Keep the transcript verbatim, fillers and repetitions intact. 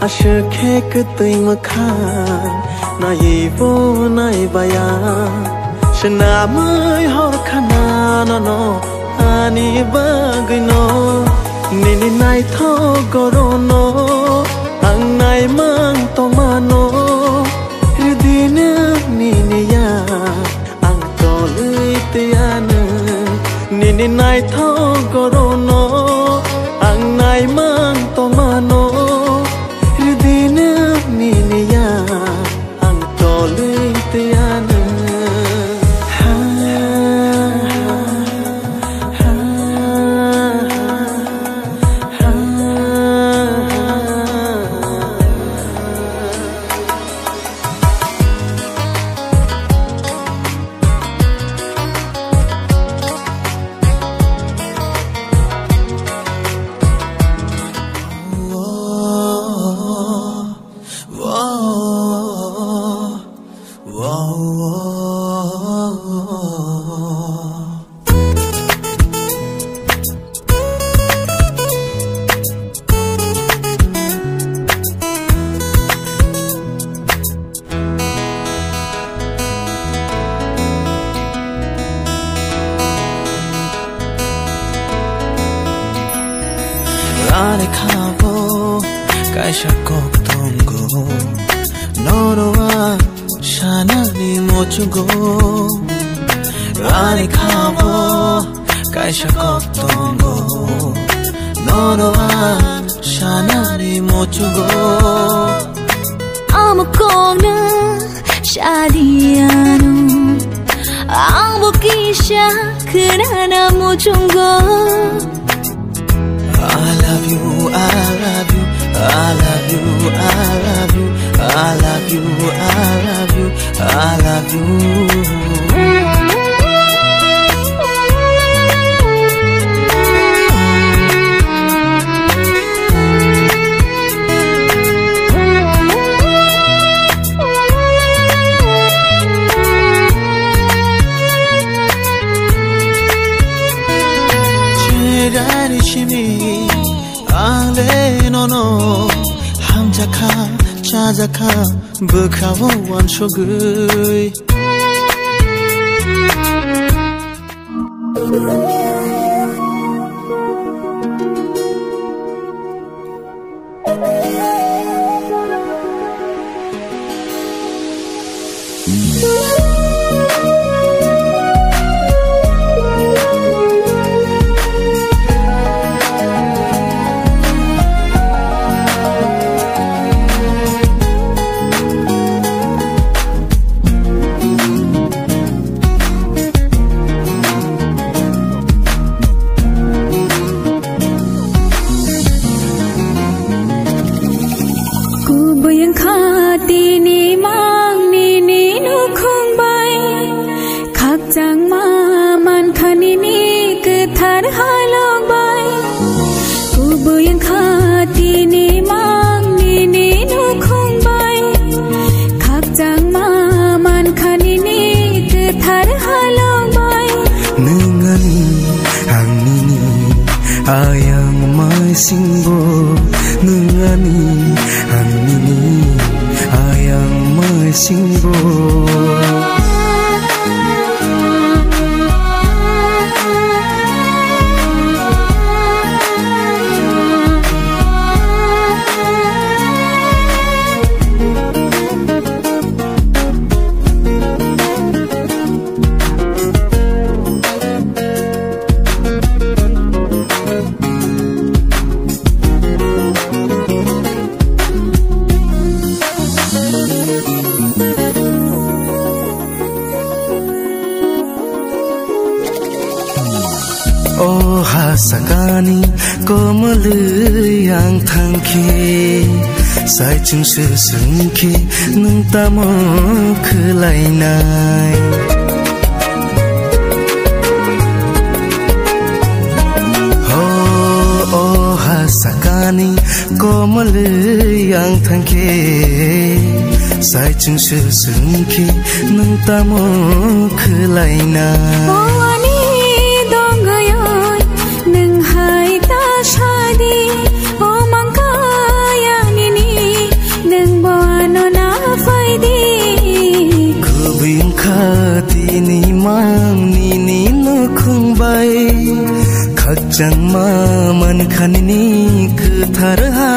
Aswk khe kwtwi mwkhang naiwi bo naibaya, swnamwi hor khana nono ani bagwino. Nini naithok gorono ang naimang tongmano, rwdino nini ya. Ang tolwi tiyano, nini naithok gorono ang naimang tongmano, rwdino nini ya ang tolwi tiyano. Ani kha bo kaisa kok tongo, norok a sanani muchungo. Ani kha bo kaisa kok tongo, norok a sanani muchungo. Amo kokno sadiano, amo kisa khnana muchungo. I love you, I love you, I love you, I love you, I love you, I love you, I love you. Chegani simi ang le nono hamjakha, chajakha, bwkhao wansugwi. Kubui wngkha tini mang nini nukhung bai, khakchangma mankha nini kwthar halok bai. Kubui wngkha tini mang nini nukhung bai, khakchangma mankha nini kwthar halok bai. Nwng ani, ang nini, ayang maisingbo. Nwng ani, ang nini, ayang maisingbo. O ha sakani komolwi ang thangkhe, saichung se swngkhe nwng tamo khwlainai? Ho, o ha sakani komolwi ang thangkhe, saichung se swngkhe nwng tamo khwlaina? O ani dongayoi nwng hai ta sadi, o mangkaya nini Tangma mankha nini kwthar ha